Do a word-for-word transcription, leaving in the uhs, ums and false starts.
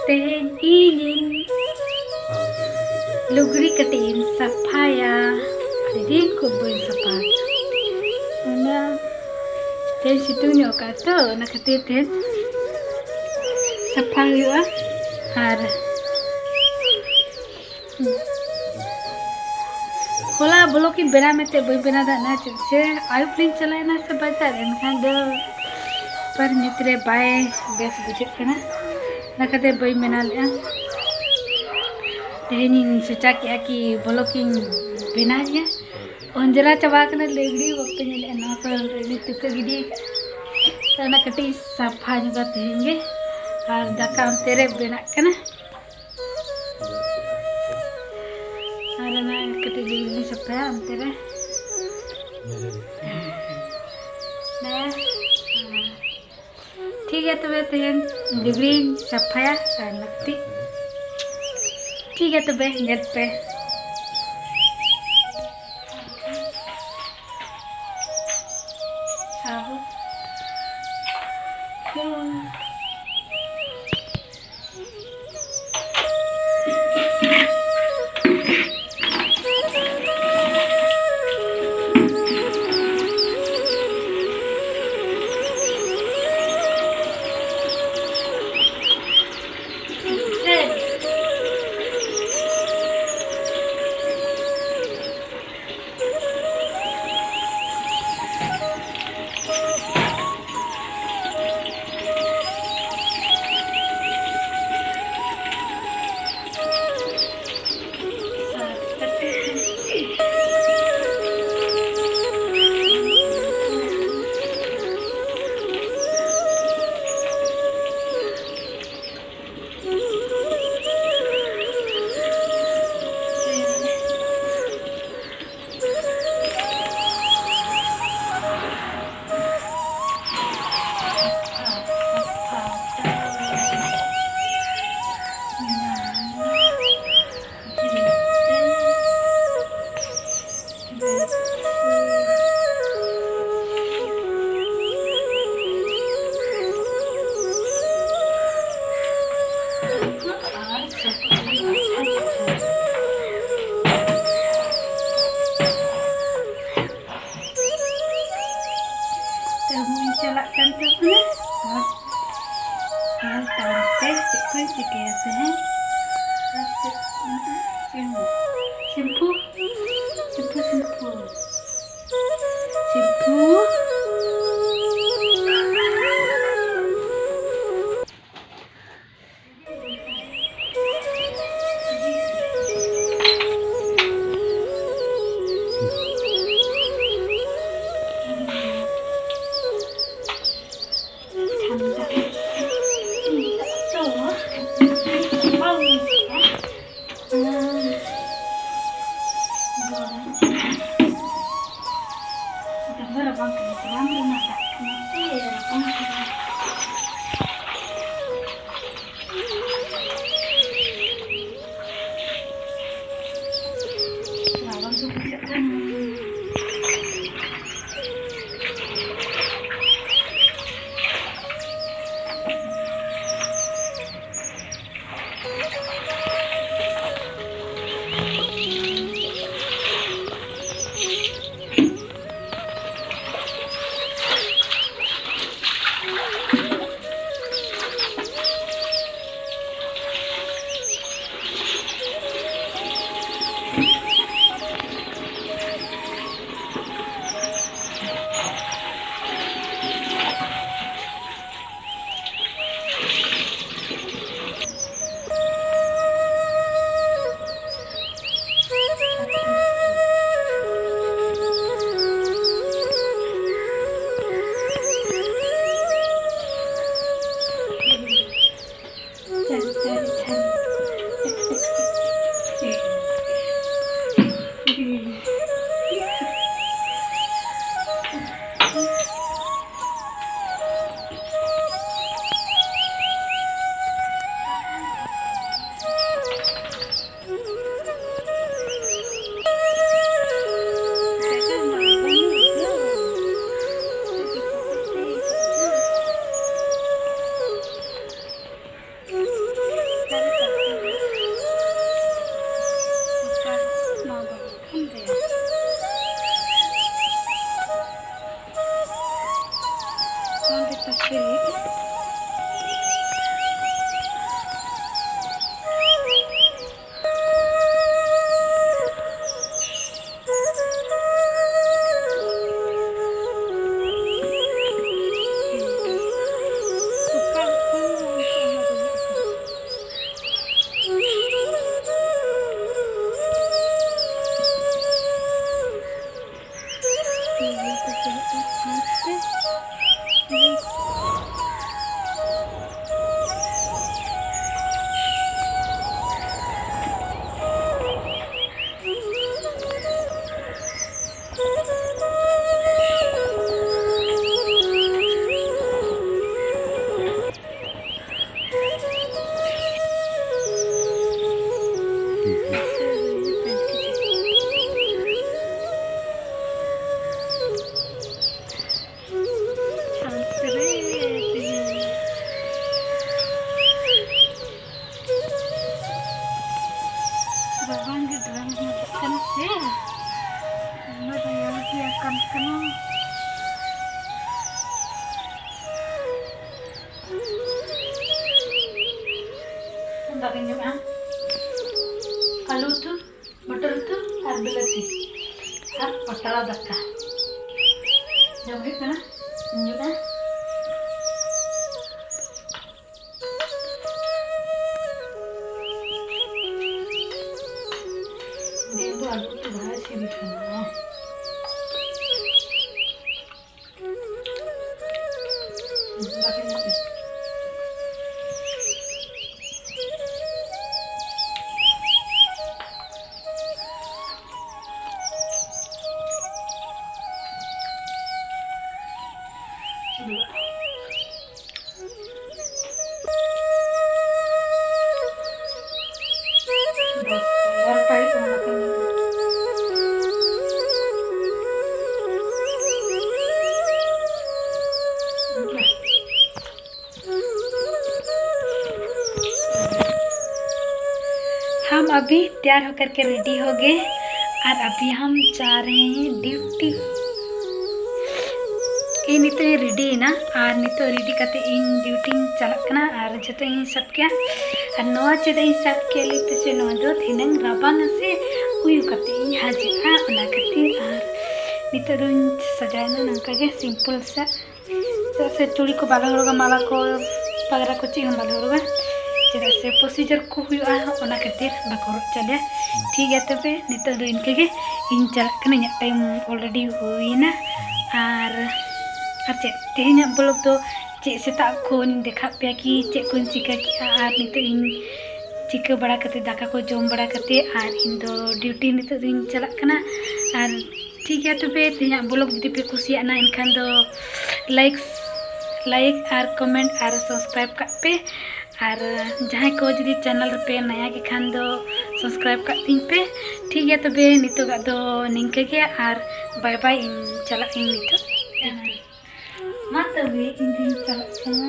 ᱛᱮᱦᱮᱧ ᱤᱧᱤᱧ ᱞᱩᱜᱽᱲᱤ ᱠᱟᱹᱴᱤᱡ ᱤᱧ ᱥᱟᱯᱷᱟᱭᱟ᱾ ᱟᱹᱰᱤ ᱫᱤᱱ ᱠᱷᱚᱱ ᱵᱟᱹᱧ ᱥᱟᱯᱷᱟ ᱟᱠᱟᱫᱟ᱾ ᱚᱱᱟ ᱛᱮᱦᱮᱧ ᱥᱤᱛᱩᱝ ᱧᱚᱜ ᱟᱠᱟᱫ ᱛᱚ, ᱚᱱᱟ ᱠᱷᱟᱹᱛᱤᱨ ᱛᱮ ᱥᱟᱯᱷᱟ ᱦᱩᱭᱩᱜᱼᱟ᱾ ᱟᱨ ᱦᱚᱞᱟ ᱵᱷᱞᱚᱜ ᱤᱧ ᱵᱮᱱᱟᱣ ᱢᱮᱱᱛᱮ ᱵᱟᱹᱧ ᱵᱮᱱᱟᱣ ᱫᱟᱲᱮᱭᱟᱜᱼᱟ, ᱪᱮᱫᱟᱜ ᱥᱮ ᱟᱹᱭᱩᱵ ᱞᱤᱧ ᱪᱟᱞᱟᱣᱮᱱᱟ ᱥᱮ ᱵᱟᱡᱟᱨ, ᱮᱱᱠᱷᱟᱱ ᱫᱚ ᱯᱟᱨ ᱧᱩᱛ ᱨᱮ ᱵᱟᱭ ᱵᱮᱥ ᱵᱩᱡᱷᱟᱹᱜ ᱠᱟᱱᱟ, ᱚᱱᱟ ᱠᱷᱟᱹᱛᱤᱨ ᱵᱟᱹᱧ ᱵᱮᱱᱟᱣ ᱞᱮᱫᱼᱟ᱾ ᱛᱮᱦᱮᱧ ᱤᱧ ᱥᱚᱪᱟ ᱠᱮᱫᱼᱟ ᱠᱤ ᱵᱷᱞᱚᱜ ᱤᱧ ᱵᱮᱱᱟᱣᱮᱫᱼᱟ᱾ ᱚᱸᱡᱽᱨᱟ ᱪᱟᱵᱟ ᱠᱟᱱᱟ ᱞᱩᱜᱽᱲᱤ, ᱵᱟᱯᱮ ᱧᱮᱞᱮᱫᱼᱟ, ᱱᱚᱣᱟ ᱠᱚᱨᱮ ᱞᱩᱜᱽᱲᱤ ᱛᱩᱠᱟᱹ ᱜᱤᱰᱤ ᱟᱠᱟᱫᱼᱟ᱾ ᱛᱚ ᱚᱱᱟ ᱠᱟᱹᱴᱤᱡ ᱥᱟᱯᱷᱟ ᱧᱚᱜᱟ ᱛᱮᱦᱮᱧ ᱜᱮ, ᱟᱨ ᱫᱟᱠᱟ ᱚᱱᱛᱮ ᱨᱮ ᱵᱮᱱᱟᱜ ᱠᱟᱱᱟ᱾ ᱟᱨ ᱚᱱᱟ ᱠᱟᱹᱴᱤᱡ ᱞᱩᱜᱽᱲᱤ ᱥᱟᱯᱷᱟᱭᱟ ᱚᱱᱛᱮ ᱨᱮ᱾ ᱦᱮᱸ᱾ ᱴᱷᱤᱠ ᱜᱮᱭᱟ ᱛᱚᱵᱮ, ᱛᱮᱦᱮᱧ ᱞᱩᱜᱽᱲᱤᱧ ᱥᱟᱯᱷᱟᱭᱟ ᱟᱨ ᱞᱟᱹᱠᱛᱤ᱾ ᱴᱷᱤᱠ ᱜᱮᱭᱟ ᱛᱚᱵᱮ, ᱧᱮᱞ ᱯᱮ᱾ ᱟᱵᱚ ᱟᱨ ᱥᱟᱹᱛᱩ ᱠᱚ ᱦᱩᱭᱩᱜᱼᱟ᱾ ᱛᱮᱦᱚᱸᱧ ᱪᱟᱞᱟᱜ ᱠᱟᱱ ᱛᱟᱵᱚᱱᱟ᱾ ᱟᱨ ᱧᱮᱞ ᱛᱟᱵᱚᱱ ᱯᱮ ᱪᱮᱫ ᱠᱚᱧ ᱪᱤᱠᱟᱹᱭᱟ ᱛᱮᱦᱮᱧ᱾ ᱟᱨ ᱪᱮᱫ ᱢᱮᱱᱟᱜᱼᱟ? ᱥᱤᱢ-, ᱥᱤᱢᱯᱩ, ᱥᱤᱢᱯᱩ, ᱥᱤᱢᱯᱩ, ᱥᱤᱢᱯᱩ᱾ ᱫᱚᱢᱮ ᱨᱟᱵᱟᱝ ᱠᱟᱱᱟ᱾ ᱫᱟᱠᱟᱧ ᱡᱚᱢᱮᱜᱼᱟ᱾ ᱟᱹᱞᱩ ᱩᱛᱩ, ᱢᱚᱴᱚᱨ ᱩᱛᱩ ᱟᱨ ᱵᱤᱞᱟᱹᱛᱤ ᱟᱨ ᱯᱟᱛᱲᱟ ᱫᱟᱠᱟ ᱡᱚᱢ ᱦᱩᱭᱩᱜ ᱠᱟᱱᱟ᱾ ᱤᱧ ᱡᱚᱢᱟ᱾ ᱫᱤᱱ ᱫᱚ ᱟᱹᱞᱩ ᱩᱛᱩ ᱵᱟᱭ ᱥᱤᱵᱤᱞ ᱠᱟᱱᱟ᱾ हम अभी तैयार होकर के रेडी हो गए और अभी हम जा रहे हैं ड्यूटी। ᱤᱧ ᱱᱤᱛᱚᱜ ᱤᱧ ᱨᱮᱰᱤᱭᱮᱱᱟ ᱟᱨ ᱱᱤᱛᱚᱜ ᱨᱮᱰᱤ ᱠᱟᱛᱮ ᱤᱧ ᱰᱤᱭᱩᱴᱤᱧ ᱪᱟᱞᱟᱜ ᱠᱟᱱᱟ ᱟᱨ ᱡᱚᱛᱚ ᱤᱧ ᱥᱟᱵ ᱠᱮᱜᱼᱟ᱾ ᱟᱨ ᱱᱚᱣᱟ ᱪᱮᱫᱟᱜ ᱤᱧ ᱥᱟᱵ ᱠᱮᱜᱼᱟ ᱞᱟᱹᱭ ᱯᱮᱥᱮ? ᱱᱚᱣᱟ ᱫᱚ ᱫᱷᱤᱱᱟᱹᱝ ᱨᱟᱵᱟᱝ ᱥᱮ ᱩᱭᱩ ᱠᱟᱛᱮ ᱤᱧ ᱦᱤᱡᱩᱜᱼᱟ, ᱚᱱᱟ ᱠᱷᱟᱹᱛᱤᱨ᱾ ᱟᱨ ᱱᱤᱛᱚᱜ ᱫᱚᱧ ᱥᱟᱡᱟᱣᱮᱱᱟ ᱱᱚᱝᱠᱟ ᱜᱮ ᱥᱤᱢᱯᱚᱞ ᱥᱮ, ᱪᱮᱫᱟᱜ ᱥᱮ ᱪᱩᱲᱤ ᱠᱚ ᱵᱟᱞᱮ ᱦᱚᱨᱚᱜᱟ, ᱢᱟᱞᱟ ᱠᱚ, ᱯᱟᱜᱽᱨᱟ ᱠᱚ ᱪᱮᱫ ᱦᱚᱸ ᱵᱟᱞᱮ ᱦᱚᱨᱚᱜᱟ, ᱪᱮᱫᱟᱜ ᱥᱮ ᱯᱨᱚᱥᱤᱡᱟᱨ ᱠᱚ ᱦᱩᱭᱩᱜᱼᱟ, ᱚᱱᱟ ᱠᱷᱟᱹᱛᱤᱨ ᱵᱟᱠᱚ ᱦᱚᱨᱚᱜ ᱦᱚᱪᱚ ᱞᱮᱭᱟ᱾ ᱴᱷᱤᱠ ᱜᱮᱭᱟ, ᱛᱚᱵᱮ ᱱᱤᱛᱚᱜ ᱫᱚ ᱤᱱᱠᱟᱹ ᱜᱮ ᱤᱧ ᱪᱟᱞᱟᱜ ᱠᱟᱱᱟ, ᱤᱧᱟᱹᱜ ᱴᱟᱭᱤᱢ ᱚᱞᱨᱮᱰᱤ ᱦᱩᱭᱮᱱᱟ᱾ ᱟᱨ ᱟᱨ ᱪᱮᱫ, ᱛᱮᱦᱮᱧᱟᱜ ᱵᱞᱚᱜ ᱫᱚ ᱪᱮᱫ ᱥᱮᱛᱟᱜ ᱠᱷᱚᱱᱤᱧ ᱫᱮᱠᱷᱟᱣᱟᱫ ᱯᱮᱭᱟ ᱠᱤ ᱪᱮᱫ ᱠᱚᱧ ᱪᱤᱠᱟᱹ ᱠᱮᱜᱼᱟ ᱟᱨ ᱱᱤᱛᱚᱜ ᱤᱧ ᱪᱤᱠᱟᱹ ᱵᱟᱲᱟ ᱠᱟᱛᱮ, ᱫᱟᱠᱟ ᱠᱚ ᱡᱚᱢ ᱵᱟᱲᱟ ᱠᱟᱛᱮ, ᱟᱨ ᱤᱧ ᱫᱚ ᱰᱤᱭᱩᱴᱤ ᱱᱤᱛᱚᱜ ᱫᱚᱧ ᱪᱟᱞᱟᱜ ᱠᱟᱱᱟ᱾ ᱟᱨ ᱴᱷᱤᱠ ᱜᱮᱭᱟ, ᱛᱚᱵᱮ ᱛᱮᱦᱮᱧᱟᱜ ᱵᱞᱚᱜ ᱡᱩᱫᱤ ᱯᱮ ᱠᱩᱥᱤᱭᱟᱜᱼᱟ ᱮᱱᱠᱷᱟᱱ ᱫᱚ ᱞᱟᱭᱤᱠ, ᱞᱟᱭᱤᱠ ᱟᱨ ᱠᱚᱢᱮᱱᱴ ᱟᱨ ᱥᱟᱵᱥᱠᱨᱟᱭᱤᱵ ᱠᱟᱜ ᱯᱮ᱾ ᱟᱨ ᱡᱟᱦᱟᱸᱭ ᱠᱚ ᱡᱩᱫᱤ ᱪᱮᱱᱮᱞ ᱨᱮᱯᱮ ᱱᱟᱭᱟ ᱜᱮ ᱠᱷᱟᱱ ᱫᱚ ᱥᱟᱵᱥᱠᱨᱟᱭᱤᱵ ᱠᱟᱜ ᱛᱤᱧ ᱯᱮ᱾ ᱴᱷᱤᱠ ᱜᱮᱭᱟ, ᱛᱚᱵᱮ ᱱᱤᱛᱚᱜᱟᱜ ᱫᱚ ᱱᱤᱝᱠᱟᱹ ᱜᱮ, ᱟᱨ ᱵᱟᱭ ᱵᱟᱭ, ᱤᱧ ᱪᱟᱞᱟᱜ ᱟᱹᱧ ᱱᱤᱛᱚᱜ᱾ ᱢᱟ ᱛᱚᱵᱮ, ᱤᱧ ᱫᱩᱧ ᱪᱟᱞᱟᱜ ᱠᱟᱱᱟ᱾